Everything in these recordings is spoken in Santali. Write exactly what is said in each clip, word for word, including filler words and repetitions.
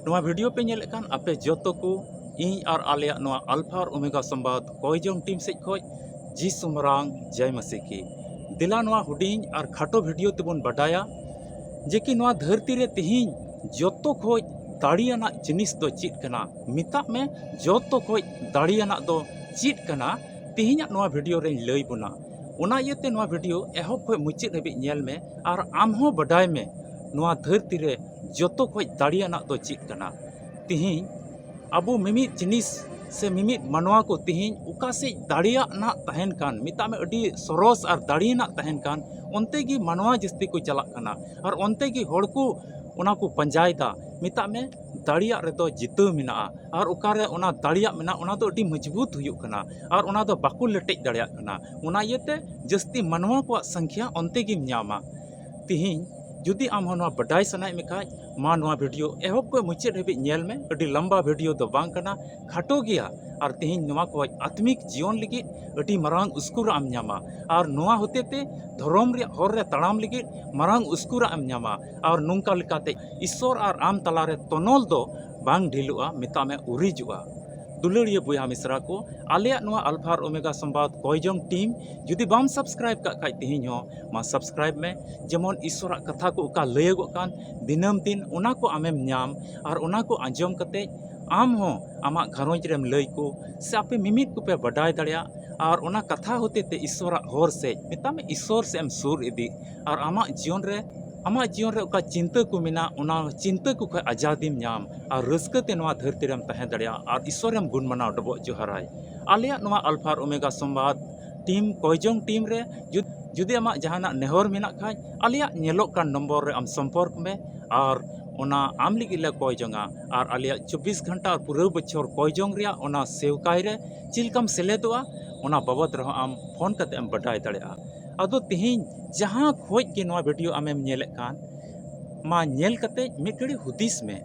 ᱱᱚᱣᱟ ᱵᱷᱤᱰᱤᱭᱳ ᱯᱮ ᱧᱮᱞᱮᱫ ᱠᱟᱱ ᱟᱯᱮ ᱡᱚᱛᱚ ᱠᱚ, ᱤᱧ ᱟᱨ ᱟᱞᱮᱭᱟᱜ ᱱᱚᱣᱟ ᱟᱞᱯᱷᱟ ᱟᱨ ᱳᱢᱮᱜᱟ ᱥᱚᱢᱵᱟᱫ ᱠᱚᱭᱡᱚᱝ ᱴᱤᱢ ᱥᱮᱫ ᱠᱷᱚᱱ ᱡᱤᱥᱩ ᱢᱟᱨᱟᱝ ᱡᱟᱭ ᱢᱟᱥᱤ ᱠᱤ᱾ ᱫᱮᱞᱟ ᱱᱚᱣᱟ ᱦᱩᱰᱤᱧ ᱟᱨ ᱠᱷᱟᱴᱚ ᱵᱷᱤᱰᱤᱭᱳ ᱛᱮᱵᱚᱱ ᱵᱟᱰᱟᱭᱟ ᱡᱮ ᱠᱤ ᱱᱚᱣᱟ ᱫᱷᱟᱹᱨᱛᱤ ᱨᱮ ᱛᱮᱦᱮᱧ ᱡᱚᱛᱚ ᱠᱷᱚᱱ ᱫᱟᱲᱮᱭᱟᱱᱟᱜ ᱡᱤᱱᱤᱥ ᱫᱚ ᱪᱮᱫ ᱠᱟᱱᱟ? ᱢᱮᱛᱟᱜ ᱢᱮ, ᱡᱚᱛᱚ ᱠᱷᱚᱱ ᱫᱟᱲᱮᱭᱟᱱᱟᱜ ᱫᱚ ᱪᱮᱫ ᱠᱟᱱᱟ? ᱛᱮᱦᱮᱧᱟᱜ ᱱᱚᱣᱟ ᱵᱷᱤᱰᱤᱭᱳ ᱨᱮᱧ ᱞᱟᱹᱭ ᱵᱚᱱᱟ᱾ ᱚᱱᱟ ᱤᱭᱟᱹᱛᱮ ᱱᱚᱣᱟ ᱵᱷᱤᱰᱤᱭᱳ ᱮᱦᱚᱵ ᱠᱷᱚᱱ ᱢᱩᱪᱟᱹᱫ ᱦᱟᱹᱵᱤᱡ ᱧᱮᱞ ᱢᱮ ᱟᱨ ᱟᱢ ᱦᱚᱸ ᱵᱟᱰᱟᱭ ᱢᱮ ᱱᱚᱣᱟ ᱫᱷᱟᱹᱨᱛᱤ ᱨᱮ ᱡᱚᱛᱚ ᱠᱷᱚᱱ ᱫᱟᱲᱮᱭᱟᱱᱟᱜ ᱫᱚ ᱪᱮᱫ ᱠᱟᱱᱟ᱾ ᱛᱮᱦᱮᱧ ᱟᱵᱚ ᱢᱤᱢᱤᱫ ᱡᱤᱱᱤᱥ ᱥᱮ ᱢᱤᱢᱤᱫ ᱢᱟᱱᱣᱟ ᱠᱚ ᱛᱮᱦᱮᱧ ᱚᱠᱟ ᱥᱮᱫ ᱫᱟᱲᱮᱭᱟᱜ ᱱᱟᱜ ᱛᱟᱦᱮᱱ ᱠᱟᱱ, ᱢᱮᱛᱟᱜ ᱢᱮ ᱟᱹᱰᱤ ᱥᱚᱨᱚᱥ ᱟᱨ ᱫᱟᱲᱮᱭᱟᱱᱟᱜ ᱛᱟᱦᱮᱱ ᱠᱟᱱ, ᱚᱱᱛᱮ ᱜᱮ ᱢᱟᱱᱣᱟ ᱡᱟᱹᱥᱛᱤ ᱠᱚ ᱪᱟᱞᱟᱜ ᱠᱟᱱᱟ ᱟᱨ ᱚᱱᱛᱮ ᱜᱮ ᱦᱚᱲ ᱠᱚ ᱚᱱᱟ ᱠᱚ ᱯᱟᱸᱡᱟᱭᱮᱫᱟ᱾ ᱢᱮᱛᱟᱜ ᱢᱮ ᱫᱟᱲᱮᱭᱟᱜ ᱨᱮᱫᱚ ᱡᱤᱛᱟᱹᱣ ᱢᱮᱱᱟᱜᱼᱟ ᱟᱨ ᱚᱠᱟᱨᱮ ᱚᱱᱟ ᱫᱟᱲᱮᱭᱟᱜ ᱢᱮᱱᱟᱜᱼᱟ, ᱚᱱᱟ ᱫᱚ ᱟᱹᱰᱤ ᱢᱚᱡᱽᱵᱩᱛ ᱦᱩᱭᱩᱜ ᱠᱟᱱᱟ ᱟᱨ ᱚᱱᱟ ᱫᱚ ᱵᱟᱠᱚ ᱞᱮᱴᱮᱡ ᱫᱟᱲᱮᱭᱟᱜ ᱠᱟᱱᱟ᱾ ᱚᱱᱟ ᱤᱭᱟᱹᱛᱮ ᱡᱟᱹᱥᱛᱤ ᱢᱟᱱᱣᱟ ᱠᱚᱣᱟᱜ ᱥᱚᱝᱠᱷᱭᱟ ᱚᱱᱛᱮ ᱜᱮᱢ ᱧᱟᱢᱟ᱾ ᱛᱤᱦᱤᱧ ᱡᱩᱫᱤ ᱟᱢ ᱦᱚᱸ ᱱᱚᱣᱟ ᱵᱟᱰᱟᱭ ᱥᱟᱱᱟᱭᱮᱫ ᱢᱮ ᱠᱷᱟᱡ, ᱢᱟ ᱱᱚᱣᱟ ᱵᱷᱤᱰᱤᱭᱳ ᱮᱦᱚᱵ ᱠᱷᱚᱱ ᱢᱩᱪᱟᱹᱫ ᱦᱟᱹᱵᱤᱡ ᱧᱮᱞ ᱢᱮ᱾ ᱟᱹᱰᱤ ᱞᱟᱢᱵᱟ ᱵᱷᱤᱰᱤᱭᱳ ᱫᱚ ᱵᱟᱝ ᱠᱟᱱᱟ, ᱠᱷᱟᱴᱚ ᱜᱮᱭᱟ᱾ ᱟᱨ ᱛᱤᱦᱤᱧ ᱱᱚᱣᱟ ᱠᱷᱚᱱ ᱟᱛᱢᱤᱠ ᱡᱤᱭᱚᱱ ᱞᱟᱹᱜᱤᱫ ᱟᱹᱰᱤ ᱢᱟᱨᱟᱝ ᱩᱥᱠᱩᱨᱟᱜ ᱮᱢ ᱧᱟᱢᱟ ᱟᱨ ᱱᱚᱣᱟ ᱦᱚᱛᱮ ᱛᱮ ᱫᱷᱚᱨᱚᱢ ᱨᱮᱭᱟᱜ ᱦᱚᱨ ᱨᱮ ᱛᱟᱲᱟᱢ ᱞᱟᱹᱜᱤᱫ ᱢᱟᱨᱟᱝ ᱩᱥᱠᱩᱨᱟᱜ ᱮᱢ ᱧᱟᱢᱟ᱾ ᱟᱨ ᱱᱚᱝᱠᱟ ᱞᱮᱠᱟᱛᱮ ᱤᱥᱥᱚᱨ ᱟᱨ ᱟᱢ ᱛᱟᱞᱟᱨᱮ ᱛᱚᱱᱚᱞ ᱫᱚ ᱵᱟᱝ ᱰᱷᱤᱞᱚᱜᱼᱟ, ᱢᱮᱛᱟᱜ ᱢᱮ ᱩᱨᱤᱡᱚᱜᱼᱟ᱾ ᱫᱩᱞᱟᱹᱲᱤᱭᱟᱹ ᱵᱚᱭᱦᱟ ᱢᱤᱥᱨᱟ ᱠᱚ, ᱟᱞᱮᱭᱟᱜ ᱱᱚᱣᱟ ᱟᱞᱯᱷᱟ ᱟᱨ ᱳᱢᱮᱜᱟ ᱥᱚᱢᱵᱟᱫ ᱠᱚᱭᱡᱚᱝ ᱴᱤᱢ ᱡᱩᱫᱤ ᱵᱟᱢ ᱥᱟᱵᱥᱠᱨᱟᱭᱤᱵ ᱠᱟᱜ ᱠᱷᱟᱡ ᱛᱮᱦᱮᱧ ᱦᱚᱸ ᱢᱟ ᱥᱟᱵᱥᱠᱨᱟᱭᱤᱵ ᱢᱮ, ᱡᱮᱢᱚᱱ ᱤᱥᱥᱚᱨᱟᱜ ᱠᱟᱛᱷᱟ ᱠᱚ ᱚᱠᱟ ᱞᱟᱹᱭᱟᱹᱜᱚᱜ ᱠᱟᱱ ᱫᱤᱱᱟᱹᱢ ᱫᱤᱱ ᱚᱱᱟ ᱠᱚ ᱟᱢᱮᱢ ᱧᱟᱢ ᱟᱨ ᱚᱱᱟ ᱠᱚ ᱟᱸᱡᱚᱢ ᱠᱟᱛᱮ ᱟᱢ ᱦᱚᱸ ᱟᱢᱟᱜ ᱜᱷᱟᱨᱚᱸᱡᱽ ᱨᱮᱢ ᱞᱟᱹᱭ ᱠᱚ ᱥᱮ ᱟᱯᱮ ᱢᱤᱢᱤᱫ ᱠᱚᱯᱮ ᱵᱟᱰᱟᱭ ᱫᱟᱲᱮᱭᱟᱜ ᱟᱨ ᱚᱱᱟ ᱠᱟᱛᱷᱟ ᱦᱚᱛᱮ ᱛᱮ ᱤᱥᱥᱚᱨᱟᱜ ᱦᱚᱨ ᱥᱮᱫ, ᱢᱮᱛᱟᱜ ᱢᱮ ᱤᱥᱥᱚᱨ ᱥᱮᱫ ᱮᱢ ᱥᱩᱨ ᱤᱫᱤᱜ ᱟᱨ ᱟᱢᱟᱜ ᱡᱤᱭᱚᱱ ᱨᱮ, ᱟᱢᱟᱜ ᱡᱤᱭᱚᱱ ᱨᱮ ᱚᱠᱟ ᱪᱤᱱᱛᱟᱹ ᱠᱚ ᱢᱮᱱᱟᱜ ᱚᱱᱟ ᱪᱤᱱᱛᱟᱹ ᱠᱚ ᱠᱷᱚᱱ ᱟᱡᱟᱫᱤᱢ ᱧᱟᱢ ᱟᱨ ᱨᱟᱹᱥᱠᱟᱹ ᱛᱮ ᱱᱚᱣᱟ ᱫᱷᱟᱹᱨᱛᱤ ᱨᱮᱢ ᱛᱟᱦᱮᱸ ᱫᱟᱲᱮᱭᱟᱜᱼᱟ ᱟᱨ ᱤᱥᱥᱚᱨᱮᱢ ᱜᱩᱱ ᱢᱟᱱᱟᱣ ᱰᱚᱵᱚᱜ ᱡᱚᱦᱟᱨᱟᱭ᱾ ᱟᱞᱮᱭᱟᱜ ᱱᱚᱣᱟ ᱟᱞᱯᱷᱟ ᱟᱨ ᱳᱢᱮᱜᱟ ᱥᱚᱢᱵᱟᱫ ᱴᱤᱢ ᱠᱚᱭᱡᱚᱝ ᱴᱤᱢ ᱨᱮ ᱡᱩᱫ-, ᱡᱩᱫᱤ ᱟᱢᱟᱜ ᱡᱟᱦᱟᱱᱟᱜ ᱱᱮᱦᱚᱨ ᱢᱮᱱᱟᱜ ᱠᱷᱟᱡ ᱟᱞᱮᱭᱟᱜ ᱧᱮᱞᱚᱜ ᱠᱟᱱ ᱱᱚᱢᱵᱚᱨ ᱨᱮ ᱟᱢ ᱥᱚᱢᱯᱚᱨᱠ ᱢᱮ ᱟᱨ ᱚᱱᱟ ᱟᱢ ᱞᱟᱹᱜᱤᱫ ᱞᱮ ᱠᱚᱭ ᱡᱚᱝᱟ᱾ ᱟᱨ ᱟᱞᱮᱭᱟᱜ ᱪᱚᱵᱵᱤᱥ ᱜᱷᱚᱱᱴᱟ ᱟᱨ ᱯᱩᱨᱟᱹᱣ ᱵᱚᱪᱷᱚᱨ ᱠᱚᱭ ᱡᱚᱝ ᱨᱮᱭᱟᱜ ᱚᱱᱟ ᱥᱮᱣᱠᱟᱭ ᱨᱮ ᱪᱮᱫ ᱞᱮᱠᱟᱢ ᱥᱮᱞᱮᱫᱚᱜᱼᱟ, ᱚᱱᱟ ᱵᱟᱵᱚᱫ ᱨᱮᱦᱚᱸ ᱟᱢ ᱯᱷᱳᱱ ᱠᱟᱛᱮ ᱮᱢ ᱵᱟᱰᱟᱭ ᱫᱟᱲᱮᱭᱟᱜᱼᱟ᱾ ᱟᱫᱚ ᱛᱮᱦᱮᱧ ᱡᱟᱦᱟᱸ ᱠᱷᱚᱡ ᱜᱮ ᱱᱚᱣᱟ ᱵᱷᱤᱰᱤᱭᱳ ᱟᱢᱮᱢ ᱧᱮᱞᱮᱫ ᱠᱟᱱ, ᱢᱟ ᱧᱮᱞ ᱠᱟᱛᱮ ᱢᱤᱫ ᱜᱷᱟᱹᱲᱤ ᱦᱩᱫᱤᱥ ᱢᱮ,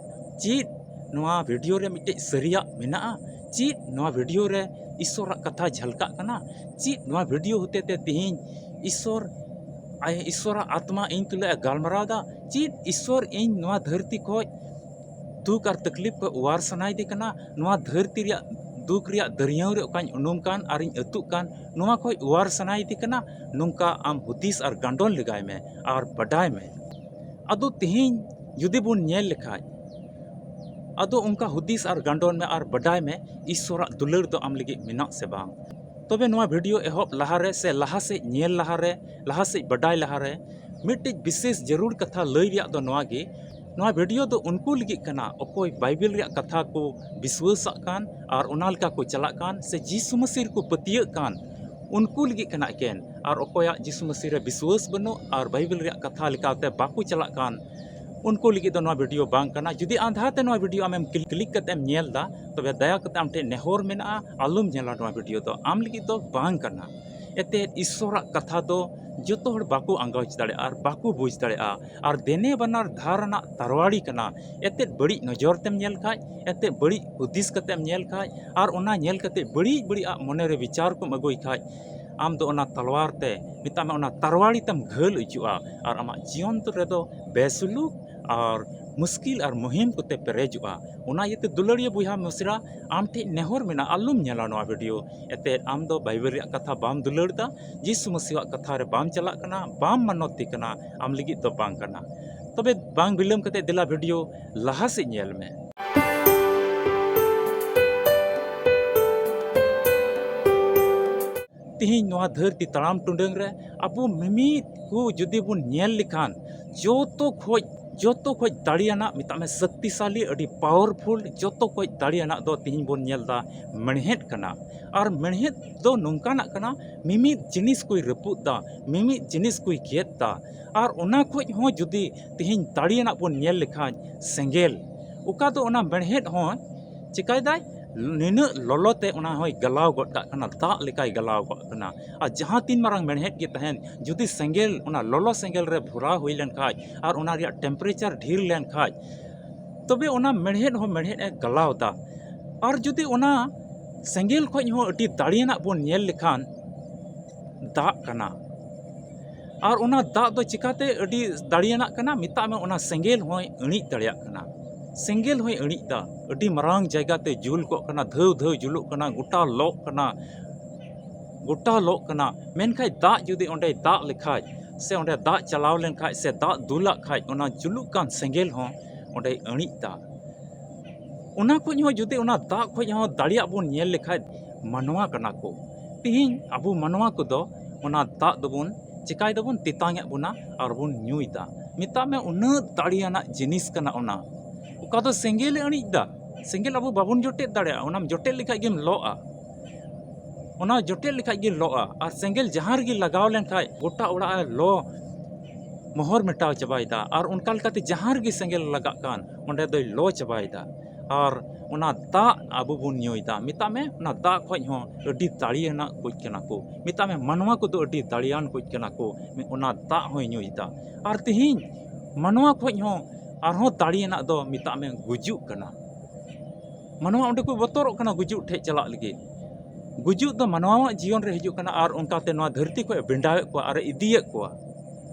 ᱪᱮᱫ ᱱᱚᱣᱟ ᱵᱷᱤᱰᱤᱭᱳ ᱨᱮ ᱢᱤᱫᱴᱮᱡ ᱥᱟᱹᱨᱤᱭᱟᱜ ᱢᱮᱱᱟᱜᱼᱟ? ᱪᱮᱫ ᱱᱚᱣᱟ ᱵᱷᱤᱰᱤᱭᱳ ᱨᱮ ᱤᱥᱥᱚᱨᱟᱜ ᱠᱟᱛᱷᱟ ᱡᱷᱟᱞᱠᱟᱜ ᱠᱟᱱᱟ? ᱪᱮᱫ ᱱᱚᱣᱟ ᱵᱷᱤᱰᱤᱭᱳ ᱦᱚᱛᱮ ᱛᱮ ᱛᱮᱦᱮᱧ ᱤᱥᱥᱚᱨ, ᱟᱭ-, ᱤᱥᱥᱚᱨᱟᱜ ᱟᱛᱢᱟ ᱤᱧ ᱛᱩᱞᱩᱡ ᱮ ᱜᱟᱞᱢᱟᱨᱟᱣ ᱮᱫᱟ? ᱪᱮᱫ ᱤᱥᱥᱚᱨ ᱤᱧ ᱱᱚᱣᱟ ᱫᱷᱟᱹᱨᱛᱤ ᱠᱷᱚᱡ ᱫᱩᱠ ᱟᱨ ᱛᱟᱠᱞᱤᱯ ᱠᱷᱚᱱ ᱚᱣᱟᱨ ᱥᱟᱱᱟᱭᱮᱫᱮ ᱠᱟᱱᱟ, ᱱᱚᱣᱟ ᱫᱷᱟᱹᱨᱛᱤ ᱨᱮᱭᱟᱜ ᱫᱩᱠ ᱨᱮᱭᱟᱜ ᱫᱟᱹᱨᱭᱟᱹᱣ ᱨᱮ ᱚᱠᱟᱧ ᱩᱱᱩᱢ ᱠᱟᱱ ᱟᱨᱤᱧ ᱟᱹᱛᱩᱜ ᱠᱟᱱ, ᱱᱚᱣᱟ ᱠᱷᱚᱱ ᱚᱣᱟᱨ ᱥᱟᱱᱟᱭᱮᱫᱮ ᱠᱟᱱᱟ, ᱱᱚᱝᱠᱟ ᱟᱢ ᱦᱩᱫᱤᱥ ᱟᱨ ᱜᱟᱱᱰᱚᱱ ᱞᱮᱜᱟᱭ ᱢᱮ ᱟᱨ ᱵᱟᱰᱟᱭ ᱢᱮ᱾ ᱟᱫᱚ ᱛᱮᱦᱮᱧ ᱡᱩᱫᱤ ᱵᱚᱱ ᱧᱮᱞ ᱞᱮᱠᱷᱟᱡ, ᱟᱫᱚ ᱚᱱᱠᱟ ᱦᱩᱫᱤᱥ ᱟᱨ ᱜᱟᱱᱰᱚᱱ ᱢᱮ ᱟᱨ ᱵᱟᱰᱟᱭ ᱢᱮ, ᱤᱥᱥᱚᱨᱟᱜ ᱫᱩᱞᱟᱹᱲ ᱫᱚ ᱟᱢ ᱞᱟᱹᱜᱤᱫ ᱢᱮᱱᱟᱜ ᱥᱮ ᱵᱟᱝ᱾ ᱛᱚᱵᱮ ᱱᱚᱣᱟ ᱵᱷᱤᱰᱤᱭᱳ ᱮᱦᱚᱵ ᱞᱟᱦᱟᱨᱮ ᱥᱮ ᱞᱟᱦᱟ ᱥᱮᱫ ᱧᱮᱞ ᱞᱟᱦᱟᱨᱮ, ᱞᱟᱦᱟ ᱥᱮᱫ ᱵᱟᱰᱟᱭ ᱞᱟᱦᱟᱨᱮ, ᱢᱤᱫᱴᱤᱡ ᱵᱤᱥᱮᱥ ᱡᱟᱹᱨᱩᱲ ᱠᱟᱛᱷᱟ ᱞᱟᱹᱭ ᱨᱮᱭᱟᱜ ᱫᱚ ᱱᱚᱣᱟ ᱜᱮ, ᱱᱚᱣᱟ ᱵᱷᱤᱰᱤᱭᱳ ᱫᱚ ᱩᱱᱠᱩ ᱞᱟᱹᱜᱤᱫ ᱠᱟᱱᱟ, ᱚᱠᱚᱭ ᱵᱟᱭᱵᱮᱞ ᱨᱮᱭᱟᱜ ᱠᱟᱛᱷᱟ ᱠᱚ ᱵᱤᱥᱣᱟᱹᱥᱟᱜ ᱠᱟᱱ ᱟᱨ ᱚᱱᱟ ᱞᱮᱠᱟ ᱠᱚ ᱪᱟᱞᱟᱜ ᱠᱟᱱ, ᱥᱮ ᱡᱤᱥᱩ ᱢᱟᱹᱥᱤ ᱨᱮᱠᱚ ᱯᱟᱹᱛᱭᱟᱹᱜ ᱠᱟᱱ, ᱩᱱᱠᱩ ᱞᱟᱹᱜᱤᱫ ᱠᱟᱱᱟ ᱮᱠᱮᱱ᱾ ᱟᱨ ᱚᱠᱚᱭᱟᱜ ᱡᱤᱥᱩ ᱢᱟᱹᱥᱤ ᱨᱮ ᱵᱤᱥᱣᱟᱹᱥ ᱵᱟᱹᱱᱩᱜ ᱟᱨ ᱵᱟᱭᱵᱮᱞ ᱨᱮᱭᱟᱜ ᱠᱟᱛᱷᱟ ᱞᱮᱠᱟᱛᱮ ᱵᱟᱠᱚ ᱪᱟᱞᱟᱜ ᱠᱟᱱ, ᱩᱱᱠᱩ ᱞᱟᱹᱜᱤᱫ ᱫᱚ ᱱᱚᱣᱟ ᱵᱷᱤᱰᱤᱭᱳ ᱵᱟᱝ ᱠᱟᱱᱟ᱾ ᱡᱩᱫᱤ ᱟᱸᱫᱷᱟ ᱛᱮ ᱱᱚᱣᱟ ᱵᱷᱤᱰᱤᱭᱳ ᱟᱢᱮᱢ ᱠᱞᱤᱠ ᱠᱟᱛᱮ ᱮᱢ ᱧᱮᱞ ᱮᱫᱟ, ᱛᱚᱵᱮ ᱫᱟᱭᱟ ᱠᱟᱛᱮ ᱟᱢ ᱴᱷᱮᱱ ᱱᱮᱦᱚᱨ ᱢᱮᱱᱟᱜᱼᱟ, ᱟᱞᱚᱢ ᱧᱮᱞᱟ ᱱᱚᱣᱟ ᱵᱷᱤᱰᱤᱭᱳ ᱫᱚ, ᱟᱢ ᱞᱟᱹᱜᱤᱫ ᱫᱚ ᱵᱟᱝ ᱠᱟᱱᱟ᱾ ᱮᱱᱛᱮᱫ ᱤᱥᱥᱚᱨᱟᱜ ᱠᱟᱛᱷᱟ ᱫᱚ ᱡᱚᱛᱚ ᱦᱚᱲ ᱵᱟᱠᱚ ᱟᱸᱜᱚᱪ ᱫᱟᱲᱮᱭᱟᱜᱼᱟ ᱟᱨ ᱵᱟᱠᱚ ᱵᱩᱡᱽ ᱫᱟᱲᱮᱭᱟᱜᱼᱟ᱾ ᱟᱨ ᱫᱮᱱᱮ ᱵᱟᱱᱟᱨ ᱫᱷᱟᱨ ᱨᱮᱱᱟᱜ ᱛᱟᱨᱣᱟᱲᱤ ᱠᱟᱱᱟ᱾ ᱮᱱᱛᱮᱫ ᱵᱟᱹᱲᱤᱡ ᱱᱚᱡᱚᱨ ᱛᱮᱢ ᱧᱮᱞ ᱠᱷᱟᱡ, ᱮᱱᱛᱮᱫ ᱵᱟᱹᱲᱤᱡ ᱦᱩᱫᱤᱥ ᱠᱟᱛᱮᱢ ᱧᱮᱞ ᱠᱷᱟᱡ, ᱟᱨ ᱚᱱᱟ ᱧᱮᱞ ᱠᱟᱛᱮ ᱵᱟᱹᱲᱤᱡ ᱵᱟᱹᱲᱤᱡ ᱟᱜ ᱢᱚᱱᱮᱨᱮ ᱵᱤᱪᱟᱨ ᱠᱚᱢ ᱟᱹᱜᱩᱭ ᱠᱷᱟᱡ, ᱟᱢ ᱫᱚ ᱚᱱᱟ ᱛᱟᱞᱣᱟᱨ ᱛᱮ, ᱢᱮᱛᱟᱜ ᱢᱮ, ᱚᱱᱟ ᱛᱟᱨᱣᱟᱲᱤ ᱛᱮᱢ ᱜᱷᱟᱹᱞ ᱦᱚᱪᱚᱜᱼᱟ᱾ ᱟᱨ ᱟᱢᱟᱜ ᱡᱤᱭᱚᱱ ᱨᱮᱫᱚ ᱵᱮᱥᱩᱞᱩᱠ ᱟᱨ ᱢᱩᱥᱠᱤᱞ ᱟᱨ ᱢᱩᱦᱤᱢ ᱠᱚᱛᱮ ᱯᱮᱨᱮᱡᱚᱜᱼᱟ᱾ ᱚᱱᱟ ᱤᱭᱟᱹᱛᱮ ᱫᱩᱞᱟᱹᱲᱤᱭᱟᱹ ᱵᱚᱭᱦᱟ ᱢᱤᱥᱨᱟ, ᱟᱢ ᱴᱷᱮᱱ ᱱᱮᱦᱚᱨ ᱢᱮᱱᱟᱜᱼᱟ, ᱟᱞᱚᱢ ᱧᱮᱞᱟ ᱱᱚᱣᱟ ᱵᱷᱤᱰᱤᱭᱳ᱾ ᱮᱱᱛᱮᱫ ᱟᱢ ᱫᱚ ᱵᱟᱭᱵᱮᱞ ᱨᱮᱭᱟᱜ ᱠᱟᱛᱷᱟ ᱵᱟᱢ ᱫᱩᱞᱟᱹᱲ ᱮᱫᱟ, ᱡᱤᱥᱩ ᱢᱟᱹᱥᱤᱣᱟᱜ ᱠᱟᱛᱷᱟ ᱨᱮ ᱵᱟᱢ ᱪᱟᱞᱟᱜ ᱠᱟᱱᱟ, ᱵᱟᱢ ᱢᱟᱱᱚᱛ ᱮ ᱠᱟᱱᱟ, ᱟᱢ ᱞᱟᱹᱜᱤᱫ ᱫᱚ ᱵᱟᱝ ᱠᱟᱱᱟ᱾ ᱛᱚᱵᱮ ᱵᱟᱝ ᱵᱤᱞᱚᱢ ᱠᱟᱛᱮ ᱫᱮᱞᱟ ᱵᱷᱤᱰᱤᱭᱳ ᱞᱟᱦᱟ ᱥᱮᱫ ᱧᱮᱞ ᱢᱮ᱾ ᱛᱤᱦᱤᱧ ᱱᱚᱣᱟ ᱫᱷᱟᱹᱨᱛᱤ ᱛᱟᱲᱟᱢ ᱴᱩᱰᱟᱹᱝ ᱨᱮ ᱟᱵᱚ ᱢᱤᱢᱤᱫ ᱠᱚ ᱡᱩᱫᱤ ᱵᱚᱱ ᱧᱮᱞ ᱞᱮᱠᱷᱟᱱ, ᱡᱚᱛᱚ ᱠᱷᱚᱡ, ᱡᱚᱛᱚ ᱠᱷᱚᱡ ᱫᱟᱲᱮᱭᱟᱱᱟᱜ, ᱢᱮᱛᱟᱜ ᱢᱮ, ᱥᱚᱠᱛᱤᱥᱟᱞᱤ, ᱟᱹᱰᱤ ᱯᱟᱣᱟᱨᱯᱷᱩᱞ, ᱡᱚᱛᱚ ᱠᱷᱚᱡ ᱫᱟᱲᱮᱭᱟᱱᱟᱜ ᱫᱚ ᱛᱤᱦᱤᱧ ᱵᱚᱱ ᱧᱮᱞ ᱮᱫᱟ ᱢᱮᱬᱦᱮᱫ ᱠᱟᱱᱟ᱾ ᱟᱨ ᱢᱮᱬᱦᱮᱫ ᱫᱚ ᱱᱚᱝᱠᱟᱱᱟᱜ ᱠᱟᱱᱟ, ᱢᱤᱢᱤᱫ ᱡᱤᱱᱤᱥ ᱠᱚᱭ ᱨᱟᱹᱯᱩᱫ ᱫᱟ, ᱢᱤᱢᱤᱫ ᱡᱤᱱᱤᱥ ᱠᱚᱭ ᱜᱮᱫ ᱫᱟ᱾ ᱟᱨ ᱚᱱᱟ ᱠᱷᱚᱡ ᱦᱚᱸ ᱡᱩᱫᱤ ᱛᱤᱦᱤᱧ ᱫᱟᱲᱮᱭᱟᱱᱟᱜ ᱵᱚᱱ ᱧᱮᱞ ᱞᱮᱠᱷᱟᱱ, ᱥᱮᱸᱜᱮᱞ, ᱚᱠᱟ ᱫᱚ ᱚᱱᱟ ᱢᱮᱬᱦᱮᱫ ᱦᱚᱸ ᱪᱤᱠᱟᱭᱫᱟᱭ, ᱱᱤᱱᱟᱹᱜ ᱞᱚᱞᱚ ᱛᱮ ᱚᱱᱟ ᱦᱚᱸᱭ ᱜᱟᱞᱟᱣ ᱜᱚᱫ ᱠᱟᱜ ᱠᱟᱱᱟ, ᱫᱟᱜ ᱞᱮᱠᱟᱭ ᱜᱟᱞᱟᱣ ᱜᱚᱫ ᱠᱟᱱᱟ᱾ ᱟᱨ ᱡᱟᱦᱟᱸ ᱛᱤᱱ ᱢᱟᱨᱟᱝ ᱢᱮᱬᱦᱮᱫ ᱜᱮ ᱛᱟᱦᱮᱱ, ᱡᱩᱫᱤ ᱥᱮᱸᱜᱮᱞ, ᱚᱱᱟ ᱞᱚᱞᱚ ᱥᱮᱸᱜᱮᱞ ᱨᱮ ᱵᱷᱚᱨᱟᱣ ᱦᱩᱭ ᱞᱮᱱ ᱠᱷᱟᱡ ᱟᱨ ᱚᱱᱟ ᱨᱮᱭᱟᱜ ᱴᱮᱢᱯᱟᱨᱮᱪᱟᱨ ᱰᱷᱮᱨ ᱞᱮᱱ ᱠᱷᱟᱡ, ᱛᱚᱵᱮ ᱚᱱᱟ ᱢᱮᱬᱦᱮᱫ ᱦᱚᱸ ᱢᱮᱬᱦᱮᱫ ᱮ ᱜᱟᱞᱟᱣ ᱫᱟ᱾ ᱟᱨ ᱡᱩᱫᱤ ᱚᱱᱟ ᱥᱮᱸᱜᱮᱞ ᱠᱷᱚᱡ ᱦᱚᱸ ᱟᱹᱰᱤ ᱫᱟᱲᱮᱭᱟᱱᱟᱜ ᱵᱚᱱ ᱧᱮᱞ ᱞᱮᱠᱷᱟᱱ, ᱫᱟᱜ ᱠᱟᱱᱟ᱾ ᱟᱨ ᱚᱱᱟ ᱫᱟᱜ ᱫᱚ ᱪᱤᱠᱟᱛᱮ ᱟᱹᱰᱤ ᱫᱟᱲᱮᱭᱟᱱᱟᱜ ᱠᱟᱱᱟ? ᱢᱮᱛᱟᱜ ᱢᱮ, ᱚᱱᱟ ᱥᱮᱸᱜᱮᱞ ᱦᱚᱸᱭ ᱤᱬᱤᱡ ᱫᱟᱲᱮᱭᱟᱜ ᱠᱟᱱᱟ᱾ ᱥᱮᱸᱜᱮᱞ ᱦᱚᱸᱭ ᱟᱹᱬᱤᱡ ᱫᱟ, ᱟᱹᱰᱤ ᱢᱟᱨᱟᱝ ᱡᱟᱭᱜᱟ ᱛᱮ ᱡᱩᱞ ᱠᱚᱜ ᱠᱟᱱᱟ, ᱫᱷᱟᱹᱣ ᱫᱷᱟᱹᱣ ᱡᱩᱞᱩᱜ ᱠᱟᱱᱟ, ᱜᱚᱴᱟ ᱞᱚᱜ ᱠᱟᱱᱟ, ᱜᱚᱴᱟ ᱞᱚᱜ ᱠᱟᱱᱟ᱾ ᱢᱮᱱᱠᱷᱟᱡ ᱫᱟᱜ ᱡᱩᱫᱤ ᱚᱸᱰᱮᱭ ᱫᱟᱜ ᱞᱮᱠᱷᱟᱡ, ᱥᱮ ᱚᱸᱰᱮ ᱫᱟᱜ ᱪᱟᱞᱟᱣ ᱞᱮᱱᱠᱷᱟᱡ, ᱥᱮ ᱫᱟᱜ ᱫᱩᱞᱟᱜ ᱠᱷᱟᱡ, ᱚᱱᱟ ᱡᱩᱞᱩᱜ ᱠᱟᱱ ᱥᱮᱸᱜᱮᱞ ᱦᱚᱸ ᱚᱸᱰᱮᱭ ᱟᱹᱬᱤᱡ ᱫᱟ᱾ ᱚᱱᱟ ᱠᱷᱚᱡ ᱦᱚᱸ ᱡᱩᱫᱤ ᱚᱱᱟ ᱫᱟᱜ ᱠᱷᱚᱡ ᱦᱚᱸ ᱫᱟᱲᱮᱭᱟᱜ ᱵᱚᱱ ᱧᱮᱞ ᱞᱮᱠᱷᱟᱡ, ᱢᱟᱱᱣᱟ ᱠᱟᱱᱟ ᱠᱚ᱾ ᱛᱤᱦᱤᱧ ᱟᱵᱚ ᱢᱟᱱᱣᱟ ᱠᱚᱫᱚ ᱚᱱᱟ ᱫᱟᱜ ᱫᱚᱵᱚᱱ ᱪᱮᱠᱟᱭ ᱫᱟᱵᱚᱱ, ᱛᱮᱛᱟᱝ ᱮᱫ ᱵᱚᱱᱟ ᱟᱨ ᱵᱚᱱ ᱧᱩᱭ ᱫᱟ᱾ ᱢᱮᱛᱟᱜ ᱢᱮ, ᱩᱱᱟᱹᱜ ᱫᱟᱲᱮᱭᱟᱱᱟᱜ ᱡᱤᱱᱤᱥ ᱠᱟᱱᱟ ᱚᱱᱟ᱾ ᱚᱠᱟ ᱫᱚ ᱥᱮᱸᱜᱮᱞ ᱮ ᱟᱹᱬᱤᱡ ᱫᱟ, ᱥᱮᱸᱜᱮᱞ ᱟᱵᱚ ᱵᱟᱵᱚᱱ ᱡᱚᱴᱮᱫ ᱫᱟᱲᱮᱭᱟᱜᱼᱟ, ᱚᱱᱟᱢ ᱡᱚᱴᱮᱫ ᱞᱮᱠᱷᱟᱡ ᱜᱮᱢ ᱞᱚᱜᱼᱟ᱾ ᱚᱱᱟ ᱡᱚᱴᱮᱫ ᱞᱮᱠᱷᱟᱡ ᱜᱮ ᱞᱚᱜᱼᱟ᱾ ᱟᱨ ᱥᱮᱸᱜᱮᱞ ᱡᱟᱦᱟᱸ ᱨᱮᱜᱮ ᱞᱟᱜᱟᱣ ᱞᱮᱱᱠᱷᱟᱡ ᱜᱚᱴᱟ ᱚᱲᱟᱜ ᱮ ᱞᱚ ᱢᱚᱦᱚᱨ ᱢᱮᱴᱟᱣ ᱪᱟᱵᱟᱭᱮᱫᱟ᱾ ᱟᱨ ᱚᱱᱠᱟ ᱞᱮᱠᱟᱛᱮ ᱡᱟᱦᱟᱸ ᱨᱮᱜᱮ ᱥᱮᱸᱜᱮᱞ ᱞᱟᱜᱟᱜ ᱠᱟᱱ, ᱚᱸᱰᱮ ᱫᱚᱭ ᱞᱚ ᱪᱟᱵᱟᱭᱮᱫᱟ᱾ ᱟᱨ ᱚᱱᱟ ᱫᱟᱜ ᱟᱵᱚ ᱵᱚᱱ ᱧᱩᱭᱮᱫᱟ᱾ ᱢᱮᱛᱟᱜ ᱢᱮ, ᱚᱱᱟ ᱫᱟᱜ ᱠᱷᱚᱡ ᱦᱚᱸ ᱟᱹᱰᱤ ᱫᱟᱲᱮᱭᱟᱱᱟᱜ ᱠᱚᱡ ᱠᱟᱱᱟ ᱠᱚ᱾ ᱢᱮᱛᱟᱜ ᱢᱮ, ᱢᱟᱱᱣᱟ ᱠᱚᱫᱚ ᱟᱹᱰᱤ ᱫᱟᱲᱮᱭᱟᱱ ᱠᱚᱡ ᱠᱟᱱᱟ ᱠᱚ᱾ ᱚᱱᱟ ᱫᱟᱜ ᱦᱚᱸᱭ ᱧᱩᱭᱮᱫᱟ᱾ ᱟᱨ ᱛᱤᱦᱤᱧ ᱢᱟᱱᱣᱟ ᱠᱷᱚᱡ ᱦᱚᱸ ᱟᱨᱦᱚᱸ ᱫᱟᱲᱮᱭᱟᱱᱟᱜ ᱫᱚ, ᱢᱮᱛᱟᱜ ᱢᱮ, ᱜᱩᱡᱩᱜ ᱠᱟᱱᱟ᱾ ᱢᱟᱱᱣᱟ ᱚᱸᱰᱮ ᱠᱚ ᱵᱚᱛᱚᱨᱚᱜ ᱠᱟᱱᱟ ᱜᱩᱡᱩᱜ ᱴᱷᱮᱡ ᱪᱟᱞᱟᱜ ᱞᱟᱹᱜᱤᱫ᱾ ᱜᱩᱡᱩᱜ ᱫᱚ ᱢᱟᱱᱣᱟᱣᱟᱜ ᱡᱤᱭᱚᱱ ᱨᱮ ᱦᱤᱡᱩᱜ ᱠᱟᱱᱟ ᱟᱨ ᱚᱱᱠᱟᱛᱮ ᱱᱚᱣᱟ ᱫᱷᱟᱹᱨᱛᱤ ᱠᱷᱚᱡ ᱮ ᱵᱷᱮᱸᱰᱟᱣᱮᱫ ᱠᱚᱣᱟ ᱟᱨ ᱮ ᱤᱫᱤᱭᱮᱫ ᱠᱚᱣᱟ᱾